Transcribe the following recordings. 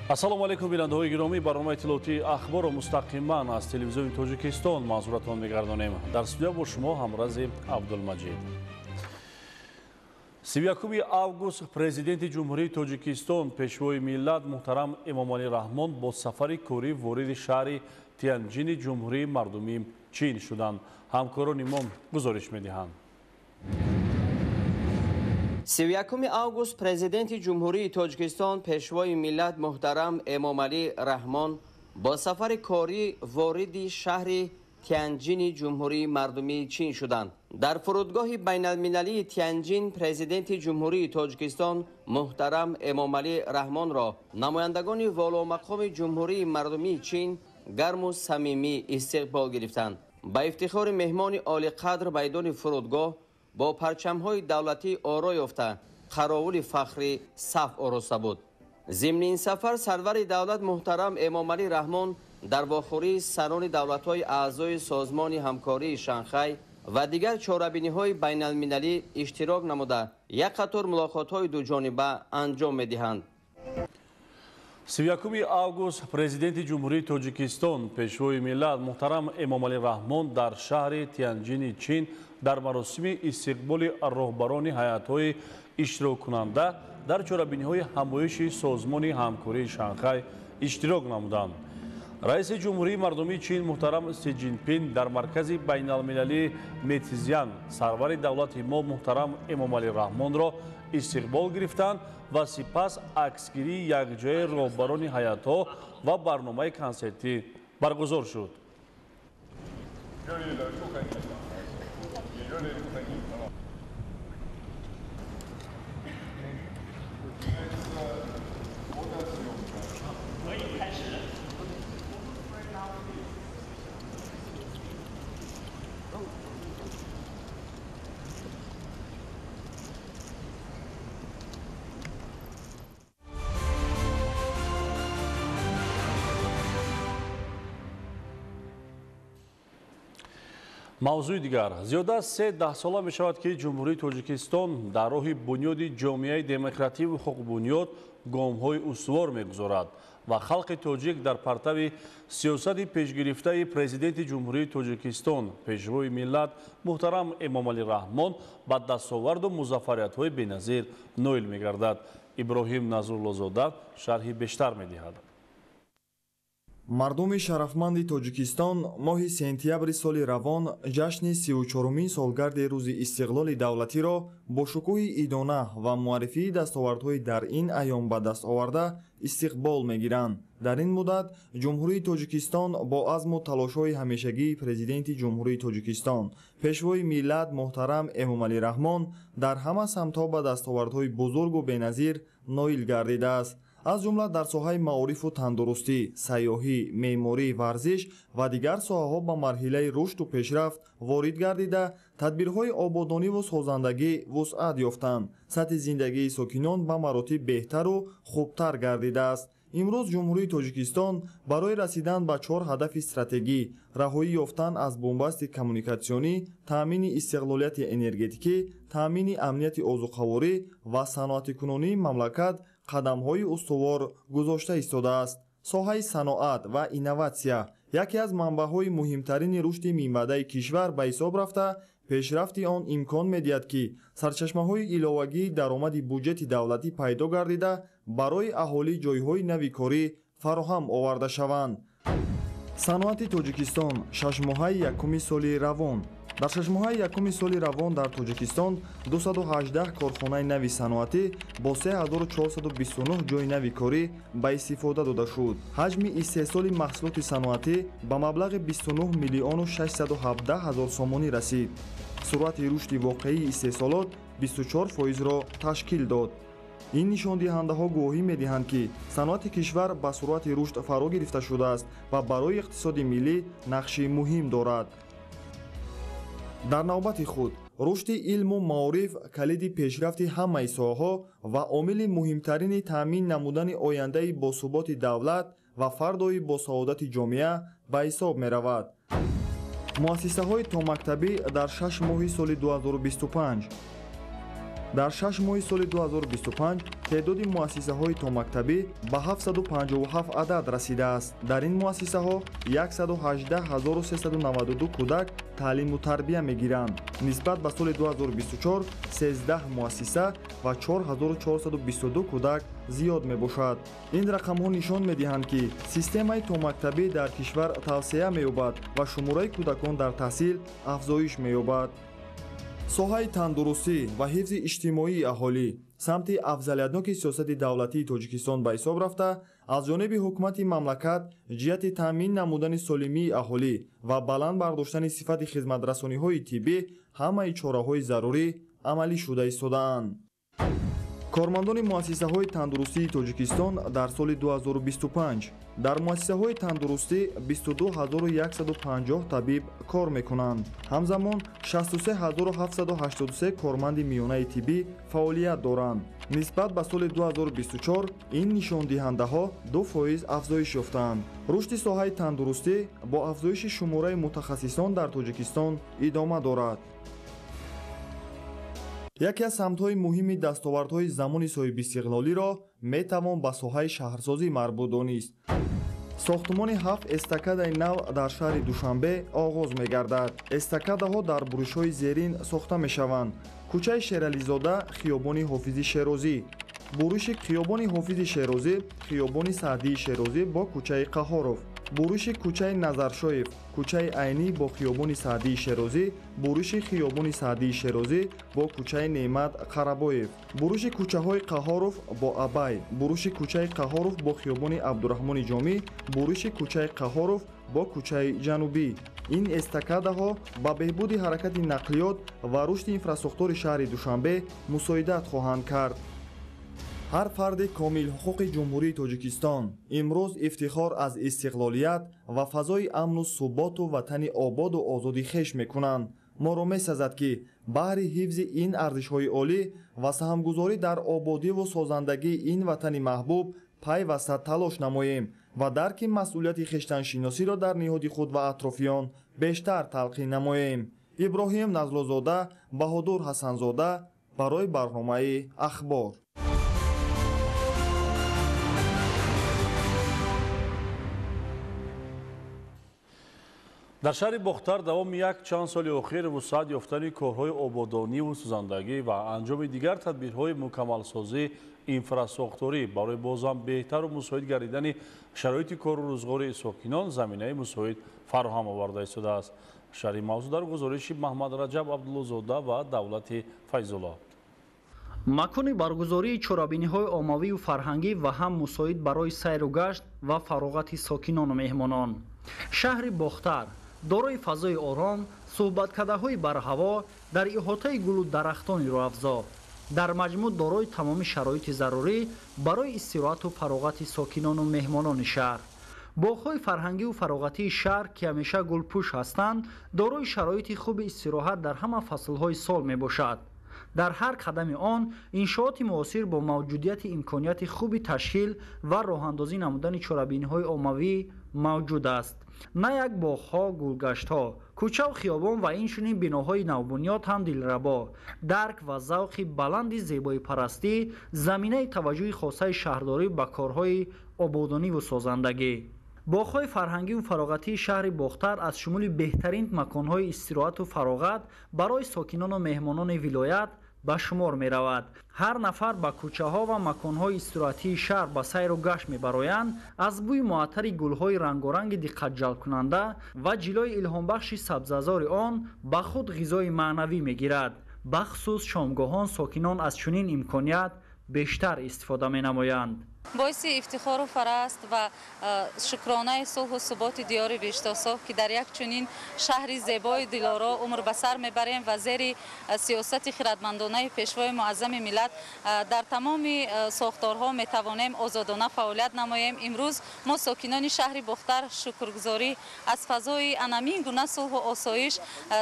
Ассалому алайкум, бинандаҳои гиромӣ. Барномаи иттилоотии ахборро мустақиман аз телевизиони Тоҷикистон манзуратон мегардонем. Дар студия бо шумо ҳамрази Абдулмаҷид. 31 август президенти Ҷумҳурии Тоҷикистон, пешвои миллат муҳтарам Эмомалӣ Раҳмон бо сафари корӣ вориди шаҳри Тянҷини Ҷумҳурии Мардумии Чин шуданд. Ҳамкорони мо гузориш медиҳанд. 31 август президенти Ҷумҳурии Тоҷикистон, пешвои миллат муҳтарам Эмомалӣ Раҳмон бо сафари корӣ вориди шаҳри Тянҷини Ҷумҳурии Мардумии Чин шуданд. Дар фурудгоҳи байналмилалии Тянҷин президенти Ҷумҳурии Тоҷикистон муҳтарам Эмомалӣ Раҳмонро намояндагони воломақоми Ҷумҳурии Мардумии Чин гарму самимӣ истиқбол гирифтанд. Ба ифтихори меҳмони олиқадр майдони фурудгоҳ бо парчамҳои давлатӣ оро ёфта қаровули фахрӣ саф ороста буд. Зимни ин сафар сарвари давлат муҳтарам Эмомалӣ Раҳмон дар вохӯрии сарони давлатҳои аъзои Созмони ҳамкории Шанхай ва дигар чорабиниҳои байналмилалӣ иштирок намуда як қатор мулоқотҳои дуҷониба анҷом медиҳанд. 31 август президенти Ҷумҳурии Тоҷикистон, пешвои миллат муҳтарам Эмомалӣ Раҳмон дар шаҳри Тянҷини Чин дар маросими истиқболи роҳбарони ҳайатҳои иштироккунанда дар чорабиниҳои ҳамоиши Созмони ҳамкории Шанхай иштирок намуданд. Раиси Ҷумҳурии Мардумии Чин муҳтарам Си Ҷинпин дар маркази байналмилалии Метизян сарвари давлати мо муҳтарам Эмомалӣ Раҳмонро истиқбол гирифтанд ва сипас аксгирии якҷояи роҳбарони ҳайатҳо ва барномаи консертӣ баргузор шуд. Мавзӯи дигар. Зиёда аз 3 даҳсола мешавад, ки Ҷумҳурии Тоҷикистон дар роҳи бунёди ҷомеаи демокративу ҳуқуқбунёд гомҳои устувор мегузорад ва халқи тоҷик дар партави сиёсати пешгирифтаи президенти Ҷумҳурии Тоҷикистон, пешвои миллат муҳтарам Эмомалӣ Раҳмон ба дастоварду музаффариятҳои беназир ноил мегардад. Иброҳим Назруллозода шарҳи бештар медиҳад. Мардуми шарафманди Тоҷикистон моҳи сентябри соли равон ҷашни 34-умин солгарди рӯзи истиқлоли давлатиро бо шукӯҳи идона ва муаррифии дастовардҳои дар ин айём ба даст оварда истиқбол мегиранд. Дар ин муддат Ҷумҳурии Тоҷикистон бо азму талошҳои ҳамешагии президенти Ҷумҳурии Тоҷикистон, пешвои миллат муҳтарам Эмомалӣ Раҳмон дар ҳама самтҳо ба дастовардҳои бузургу беназир ноил гардидааст. Аз ҷумла дар соҳаи маорифу тандурустӣ, сайёҳӣ, меъморӣ, варзиш ва дигар соҳаҳо ба марҳилаи рушду пешрафт ворид гардида, тадбирҳои ободониву созандагӣ вусъат ёфтанд. Сатҳи зиндагии сокинон ба маротиб беҳтару хубтар гардидааст. Имрӯз Ҷумҳурии Тоҷикистон барои расидан ба 4 ҳадафи стратегӣ: раҳоӣ ёфтан аз бунбасти коммуникатсионӣ, таъмини истиқлолияти энергетикӣ, таъмини амнияти озуқаворӣ ва саноатикунонии мамлакат қадамҳои устувор гузошта истодааст. Соҳаи саноат ва инноватсия яке аз манбаъҳои муҳимтарини рушди минбаъдаи кишвар ба ҳисоб рафта, пешрафти он имкон медиҳад, ки сарчашмаҳои иловагии даромади буҷети давлатӣ пайдо гардида, барои аҳолӣ ҷойҳои нави корӣ фароҳам оварда шаванд. Саноати Тоҷикистон шашмоҳаи якуми соли равон. Дар шашмоҳаи якуми соли равон дар Тоҷикистон 218 корхонаи нави саноатӣ бо 3429 ҷойи нави корӣ ба истифода дода шуд. Ҳаҷми истеҳсоли маҳсулоти саноатӣ ба маблағи 29 миллиону 617 ҳазор сомонӣ расид. Суръати рушди воқеии истеҳсолот 24%-ро ташкил дод. Ин нишондиҳандаҳо гувоҳӣ медиҳанд, ки саноати кишвар ба суръати рушд фаро гирифта шудааст ва барои иқтисоди миллӣ нақши муҳим дорад. Дар навбати худ рушди илму маориф калиди пешрафти ҳамаи соҳаҳо ва омили муҳимтарини таъмин намудани ояндаи босуботи давлат ва фардои босаодати ҷомеа ба ҳисоб меравад. Муассисаҳои томактабӣ дар 6 моҳи соли 2025. Дар 6 моҳи соли 2025 теъдоди муассисаҳои томактабӣ ба 757 адад расидааст. Дар ин муассисаҳо 118392 кӯдак таълиму тарбия мегиранд. Нисбат ба соли 2024 13 муассиса ва 4422 кӯдак зиёд мебошад. Ин рақамҳо нишон медиҳанд, ки системаи томактабӣ дар кишвар тавсеа меёбад ва шумораи кӯдакон дар таҳсил афзоиш меёбад. Соҳаи тандурустӣ ва ҳифзи иҷтимоии аҳолӣ самти афзалиятноки сиёсати давлатии Тоҷикистон ба ҳисоб рафта, аз ҷониби ҳукумати мамлакат ҷиҳати таъмин намудани солимии аҳолӣ ва баланд бардоштани сифати хизматрасониҳои тиббӣ ҳамаи чораҳои зарурӣ амалӣ шуда истодаанд. Кормандони муассисаҳои тандурустии Тоҷикистон дар соли 2025 дар муассисаҳои тандурустӣ 22150 табиб кор мекунанд. Ҳамзамон 63783 корманди миёнаи тиббӣ фаъолият доранд. Нисбат ба соли 2024 ин нишондиҳандаҳо 2% афзоиш ёфтаанд. Рушди соҳаи тандурустӣ бо афзоиши шумораи мутахассисон дар Тоҷикистон идома дорад. Яке аз самтҳои муҳими дастовардҳои замони соҳибистиқлолиро метавон ба соҳаи шаҳрсозӣ марбут донист. Сохтумони 7 эстакадаи нав дар шаҳри Душанбе оғоз мегардад. Эстакадаҳо дар буришҳои зерин сохта мешаванд: кӯчаи Шерализода, хиёбони Ҳофизи Шерозӣ, буриши хиёбони Ҳофизи Шерозӣ, хиёбони Саъдии Шерозӣ бо кӯчаи Қаҳоров, буриши кӯчаи Назаршоев, кӯчаи Айнӣ бо хиёбони Саъдии Шерозӣ, буриши хиёбони Саъдии Шерозӣ бо кӯчаи Неъмат Қарабоев, буриши кӯчаҳои Қаҳоров бо Абай, буриши кӯчаи Қаҳоров бо хиёбони Абдураҳмони Ҷомӣ, буриши кӯчаи Қаҳоров бо кӯчаи Ҷанубӣ. Ин эстакадаҳо ба беҳбуди ҳаракати нақлиёт ва рушди инфрасохтори шаҳри Душанбе мусоидат хоҳанд кард. Ҳар фарди комилҳуқуқи Ҷумҳурии Тоҷикистон имрӯз ифтихор аз истиқлолият ва фазои амну суботу ватани ободу озоди хеш мекунанд. Моро месазад, ки баҳри ҳифзи ин арзишҳои олӣ ва саҳмгузорӣ дар ободиву созандагии ин ватани маҳбуб пайваста талош намоем ва дарки масъулияти хештаншиносиро дар ниҳоди худ ва атрофиён бештар талқин намоем. Иброҳим Назлозода, Баҳодур Ҳасанзода барои барномаи Ахбор. Дар шаҳри Бохтар давоми як чанд соли охир вусъат ёфтани корҳои ободониву сӯзандагӣ ва анҷоми дигар тадбирҳои мукаммалсозии инфрасохторӣ барои бозам беҳтару мусоид гардидани шароити кору рӯзғори сокинон заминаи мусоид фароҳам оварда истодааст. Шарҳи мавзӯъ дар гузориши Маҳмад Раҷаб Абдуллозода ва Давлати Файзулло. Макони баргузории чорабиниҳои оммавию фарҳангӣ ва ҳам мусоид барои сайру гашт ва фароғати сокинону меҳмонон. Шаҳри Бохтар дорои фазои ором, суҳбаткадаҳои барҳаво дар иҳотаи гулу дарахтони рӯафзо, дар маҷмӯъ дорои тамоми шароити зарурӣ барои истироҳату фароғати сокинону меҳмонони шаҳр. Боғҳои фарҳангиву фароғатии шаҳр, ки ҳамеша гулпӯш ҳастанд, дорои шароити хуби истироҳат дар ҳама фаслҳои сол мебошад. Дар ҳар қадами он иншооти муосир бо мавҷудияти имконияти хуби ташкил ва роҳандозӣ намудани чорабиниҳои оммавӣ мавҷуд аст. На як боғҳо, гулгаштҳо, кӯчаву хиёбон ва инчунин биноҳои навбунёд ҳам дилрабо, дарк ва завқи баланди зебоипарастӣ заминаи таваҷҷӯҳи хосаи шаҳрдорӣ ба корҳои ободониву созандагӣ. Боғҳои фарҳангиву фароғатии шаҳри Бохтар аз шумули беҳтарин маконҳои истироҳату фароғат барои сокинону меҳмонони вилоят ба шумор меравад. Ҳар нафар ба кӯчаҳо ва маконҳои истироҳатии шаҳр ба сайру гашт мебароянд, аз бӯи муаттари гулҳои рангоранги диққатҷалбкунанда ва ҷилои илҳомбахши сабзазори он ба худ ғизои маънавӣ мегирад. Бахусус шомгоҳон сокинон аз чунин имконият бештар истифода менамоянд. Боиси ифтихору фараҳ аст ва шукронаи сулҳу суботи диёри Бештософ, ки дар як чунин шаҳри зебои дилоро умр ба сар мебарем ва зери сиёсати хиратмандонаи пешвои муаззами миллат дар тамоми сохторҳо метавонем озодона фаъолият намоем. Имрӯз мо сокинони шаҳри Бохтар шукргузорӣ аз фазои анамин гуна сулҳу осоиш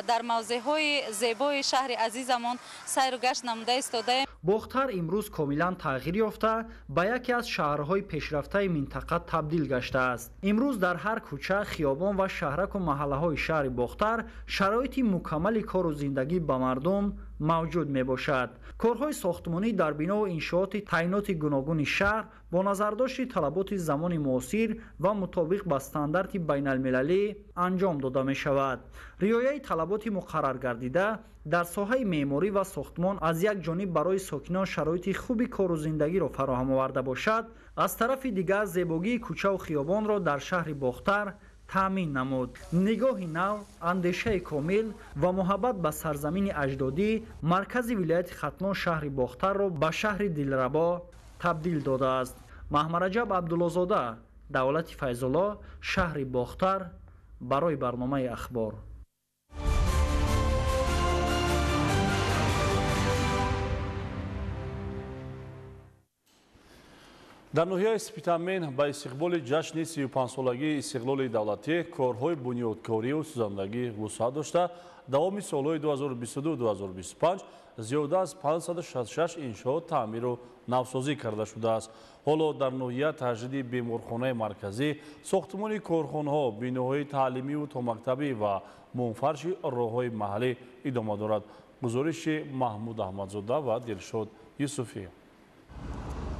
дар мавзеъҳои зебои шаҳри азизамон сайру гашт намуда истодаем. Бохтар имрӯз комилан тағйир ёфта ба яке аз шаҳрҳои пешрафтаи минтақа табдил гаштааст. Имрӯз дар ҳар кӯча, хиёбон ва шаҳраку маҳаллаҳои шаҳри Бохтар шароити мукаммали кору зиндагӣ ба мардум мавҷуд мебошад. Корҳои сохтмонӣ дар бинову иншооти таъиноти гуногуни шаҳр бо назардошти талаботи замони муосир ва мутобиқ ба стандарти байналмилалӣ анҷом дода мешавад. Риояи талаботи муқарраргардида дар соҳаи меъморӣ ва сохтмон аз як ҷониб барои сокинон шароити хуби кору зиндагиро фароҳам оварда бошад, аз тарафи дигар зебогии кӯчаву хиёбонро дар шаҳри Бохтар таъмин намуд. Нигоҳи нав, андешаи комил ва муҳаббат ба сарзамини аҷдодӣ маркази вилояти Хатлон шаҳри Бохтарро ба шаҳри дилрабо табдил додааст. Маҳмараҷаб Абдуллозода, Давлати Файзулло, шаҳри Бохтар, барои барномаи Ахбор. Дар ноҳияи Спитамен ба истиқболи ҷашни 35-солагии истиқлоли давлатӣ корҳои бунёдкорию сӯзандагӣ вусъат дошта, давоми солҳои 2022-2025 зиёда аз 566 иншоот таъмиру навсозӣ карда шудааст. Ҳоло дар ноҳия таҷдиди беморхонаи марказӣ, сохтмони корхонаҳо, биноҳои таълимию томактабӣ ва мунфарши роҳҳои маҳаллӣ идома дорад. Гузориши Маҳмуд Аҳмадзода ва Дилшод Юсуфӣ.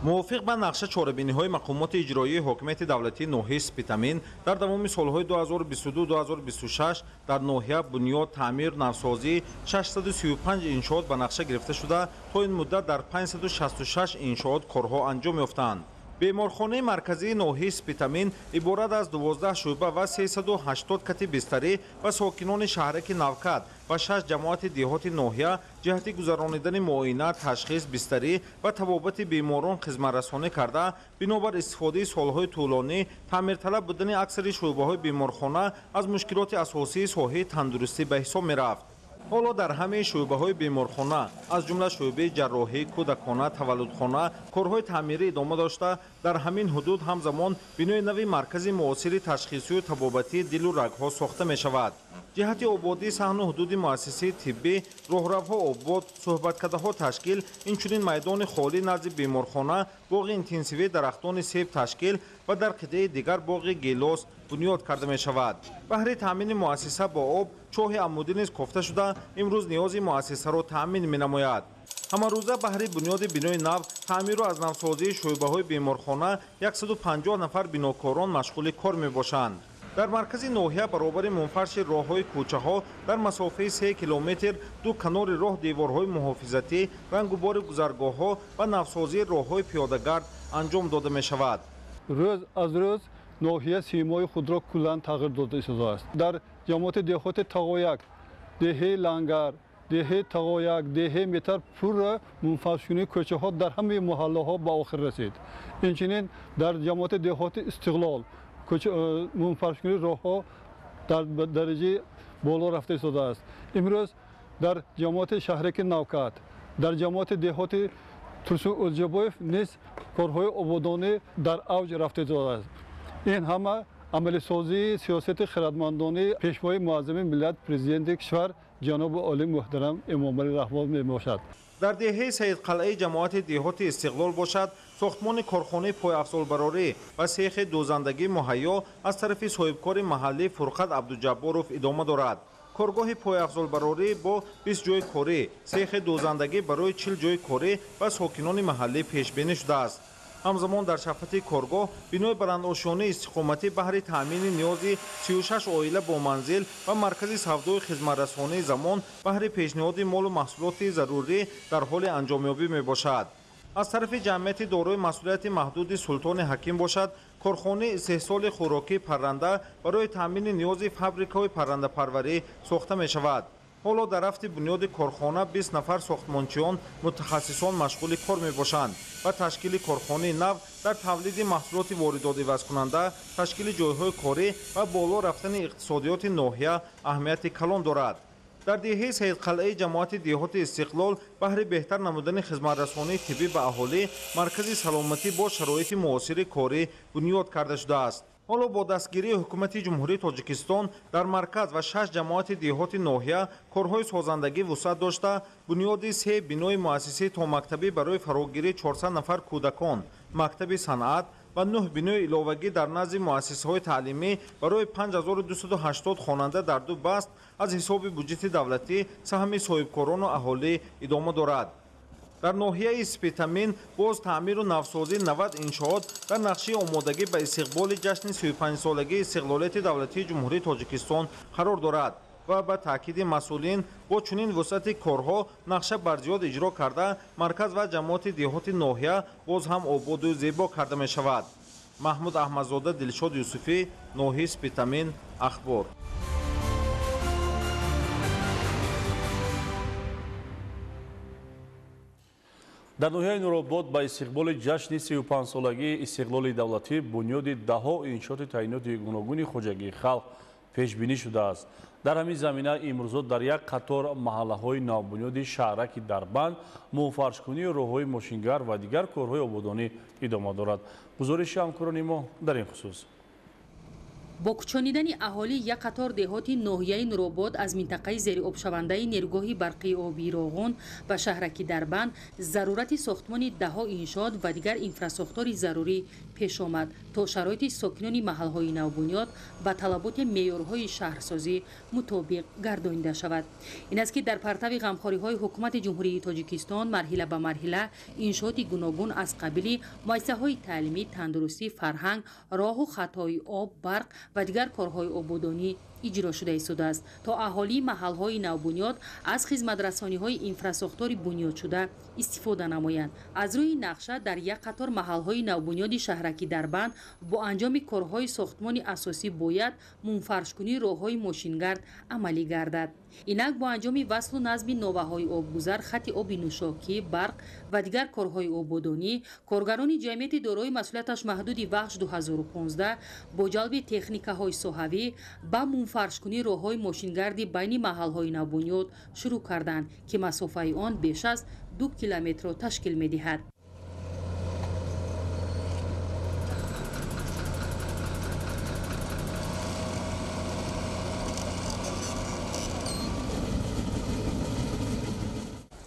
Мувофиқ ба нақша чорабиниҳои мақомоти иҷроии ҳокимияти давлатии ноҳияи Спитамен дар давоми солҳои 2022-2026 дар ноҳия бунёд, таъмир, навсозӣ 635 иншоот ба нақша гирифта шуда, то ин муддат дар 566 иншоот корҳо анҷом ёфтанд. Беморхонаи марказии ноҳияи Спитамен иборат аз 12 шӯъба ва 380 кати бистарӣ ва сокинони шаҳраки Навкат ва 6 ҷамоати деҳоти ноҳия ҷиҳати гузаронидани муоина, ташхис, бистарӣ ва табобати беморон хизматрасонӣ карда, бинобар истифодаи солҳои тӯлонӣ таъмирталаб будани аксари шӯъбаҳои беморхона аз мушкилоти асосии соҳаи тандурустӣ ба ҳисоб мерафт. Ҳоло дар ҳамаи шӯъбаҳои беморхона, аз ҷумла шӯъбаи ҷарроҳӣ, кӯдакона, таваллудхона корҳои таъмирӣ идома дошта, дар ҳамин ҳудуд ҳамзамон бинои нави маркази муосири ташхисию табобатии дилу рагҳо сохта мешавад. Ҷиҳати ободии саҳну ҳудуди муассисаи тиббӣ, роҳравҳо обод, суҳбаткадаҳо ташкил, инчунин майдони холӣ назди беморхона, боғи интенсивии дарахтони себ ташкил ва дар қитъаи дигар боғи гелос бунёд карда мешавад. Баҳри таъмини муассиса бо об чоҳи амудӣ низ кофта шуда, имрӯз ниёзи муассисаро таъмин менамояд. Ҳамарӯза баҳри бунёди бинои нав, таъмиру аз навсозии шӯъбаҳои беморхона 150 нафар бинокорон машғули кор мебошанд. Дар маркази ноҳия баробари мунфарши роҳҳои кӯчаҳо дар масофаи 3 километр ду канори роҳ деворҳои муҳофизатӣ, рангубори гузаргоҳҳо ва навсозии роҳҳои пиёдагард анҷом дода мешавад. Рӯз аз рӯз ноҳия симои худро куллан тағйир дода истодааст. Дар ҷамоати деҳоти Тағояк, деҳаи Лангар, деҳаи Тағояк, деҳаи Метар пурра мунфаршкунии кӯчаҳо дар ҳамаи маҳаллаҳо ба охир расид. Инчунин дар ҷамоати деҳоти Истиқлол мунфаршкунии роҳҳо дар дараҷаи боло рафта истодааст. Имрӯз дар ҷамоати шаҳраки Навкат, дар ҷамоати деҳоти Турсун Ӯлҷабоев низ корҳои ободонӣ дар авҷ рафта истодааст. Ин ҳама амалисозии сиёсати хирадмандонии пешвои муаззами миллат, президенти кишвар ҷаноби олӣ муҳтарам Эмомалӣ Раҳмон мебошад. Дар деҳаи Саидқалъаи ҷамоати деҳоти Истиқлол бошад, сохтмони корхонаи пойафзолбарорӣ ва сехи дӯзандагӣ муҳайё аз тарафи соҳибкори маҳаллӣ Фурқат Абдуҷабборов идома дорад. Коргоҳи пойафзолбарорӣ бо 20 ҷойи корӣ, сехи дӯзандагӣ барои 40 ҷойи корӣ ва сокинони маҳаллӣ пешбинӣ шудааст. Ҳамзамон дар шафати коргоҳ бинои баландошёнаи истиқоматӣ баҳри таъмини ниёзи 36 оила бо манзил ва маркази савдои хизматрасонии замон баҳри пешниҳоди молу маҳсулоти зарурӣ дар ҳоли анҷомёбӣ мебошад. Аз тарафи ҷамъияти дорои масъулияти маҳдуди Султони Ҳаким бошад, корхонаи истеҳсоли хӯрокии парранда барои таъмини ниёзи фабрикаҳои паррандапарварӣ сохта мешавад. Ҳоло дар рафти бунёди корхона 20 нафар сохтмончиён мутахассисон машғули кор мебошанд ва ташкили корхонаи нав дар тавлиди маҳсулоти воридотивазкунанда, ташкили ҷойҳои корӣ ва боло рафтани иқтисодиёти ноҳия аҳамияти калон дорад. Дар деҳаи Саидқалъаи ҷамоати деҳоти Истиқлол баҳри беҳтар намудани хизматрасонии тиббӣ ба аҳолӣ маркази саломатӣ бо шароити муосири корӣ бунёд карда шудааст. Ҳоло бо дастгирии ҳукумати Ҷумҳурии Тоҷикистон дар марказ ва 6 ҷамоати деҳоти ноҳия корҳои созандагӣ вусъат дошта, бунёди 3 бинои муассисаи томактабӣ барои фарогирии 400 нафар кӯдакон, мактаби санъат, ва 9 бинои иловагӣ дар назди муассисаҳои таълимӣ барои 5280 хонанда дар ду баст аз ҳисоби буҷети давлатӣ саҳми соҳибкорону аҳолӣ идома дорад. Дар ноҳияи Спитамин боз таъмиру навсозии 90 иншоот дар нақшаи омодагӣ ба истиқболи ҷашни 35-солагии истиқлолияти давлатии Ҷумҳурии Тоҷикистон қарор дорад ва ба таъкиди масъулин бо чунин вусъати корҳо нақша барзиёд иҷро карда марказ ва ҷамоати деҳоти ноҳия боз ҳам ободу зебо карда мешавад. Маҳмуд Аҳмадзода, Дилшод Юсуфӣ, ноҳияи Спитамин, Ахбор. Дар ноҳияи Нуробод ба истиқболи ҷашни 35-солагии истиқлоли давлатӣ бунёди даҳо иншооти таъиноти гуногуни хоҷагии халқ пешбинӣ шудааст. Дар ҳамин замина имрӯзо дар як қатор маҳаллаҳои навбунёди шаҳраки Дарбанд мунфаршкунии роҳҳои мошингар ва дигар корҳои ободонӣ идома дорад. Гузориши ҳамкорони мо дар ин хусус. Бо кӯчонидани аҳолӣ як қатор деҳоти ноҳияи Нуробод аз минтақаи зериобшавандаи нерӯгоҳи барқии обии Роғун ба шаҳраки Дарбанд зарурати сохтмони даҳо иншоот ва дигар инфрасохтори зарурӣ пеш омад, то шароити сокинони маҳалҳои навбунёд ба талаботи меъёрҳои шаҳрсозӣ мутобиқ гардонида шавад. Ин аст, ки дар партави ғамхориҳои ҳукумати Ҷумҳурии Тоҷикистон марҳила ба марҳила иншооти гуногун аз қабили муассисаҳои таълимӣ, тандурустӣ, фарҳанг, роҳу хатҳои об, барқ ва дигар корҳои ободонӣ иҷро шуда истодааст, то аҳолии маҳалҳои навбунёд аз хизматрасониҳои инфрасохтори бунёдшуда истифода намоянд. Аз рӯи нақша дар як қатор маҳалҳои навбунёди шаҳраки Дарбанд бо анҷоми корҳои сохтмони асосӣ бояд мунфаршкунии роҳҳои мошингард амалӣ гардад. Инак бо анҷоми васлу назми новаҳои обгузар, хати оби нӯшокӣ, барқ ва дигар корҳои ободонӣ, коргарони ҷамъияти дорои масъулияташ маҳдуди Вахш 2015 бо ҷалби техникаҳои соҳавӣ ба мунфаршкунии роҳҳои мошингарди байни маҳалҳои навбунёд шурӯъ карданд, ки масофаи он беш аз 2 километрро ташкил медиҳад.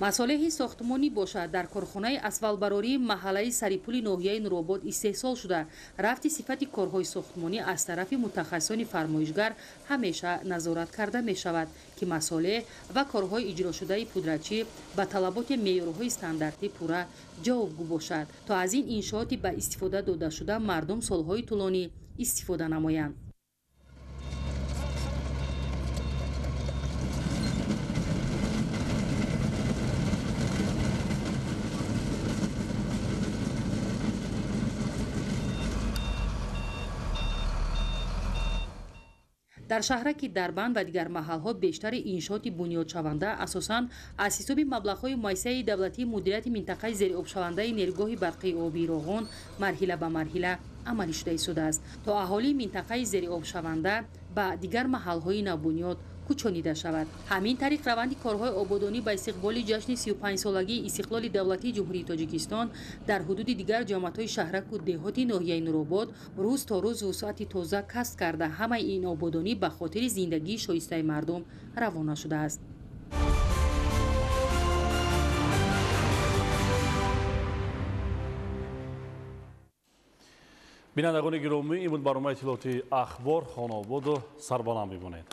Масолеҳи сохтмонӣ бошад дар корхонаи асфалтбарории маҳаллаи Сарипули ноҳияи Нуробод истеҳсол шуда, рафти сифати корҳои сохтмонӣ аз тарафи мутахассисони фармоишгар ҳамеша назорат карда мешавад, ки масолеҳ ва корҳои иҷрошудаи пудрачӣ ба талаботи меъёрҳои стандартӣ пурра ҷавобгӯ бошад, то аз ин иншооти ба истифода додашуда мардум солҳои тӯлонӣ истифода намоянд. Дар шаҳраки Дарбанд ва дигар маҳалҳо бештари иншооти бунёдшаванда асосан аз ҳисоби маблағҳои муассисаи давлатии мудирияти минтақаи зериобшавандаи нерӯгоҳи барқии обии Роғун марҳила ба марҳила амалӣ шуда истодааст, то аҳолии минтақаи зериобшаванда ба дигар маҳалҳои навбунёд кӯчонида шавад. Ҳамин тариқ раванди корҳои ободонӣ ба истиқболи ҷашни 35-солагии истиқлоли давлатии Ҷумҳурии Тоҷикистон дар ҳудуди дигар ҷамоатҳои шаҳраку деҳоти ноҳияи Нуробод рӯз то рӯз вусъати тоза касб карда, ҳамаи ин ободонӣ ба хотири зиндагии шоистаи мардум равона шудааст. Бинандагони гиромӣ, ин буд барномаи иттилоотии Ахбор. Хонаободу сарбаланд бимонед.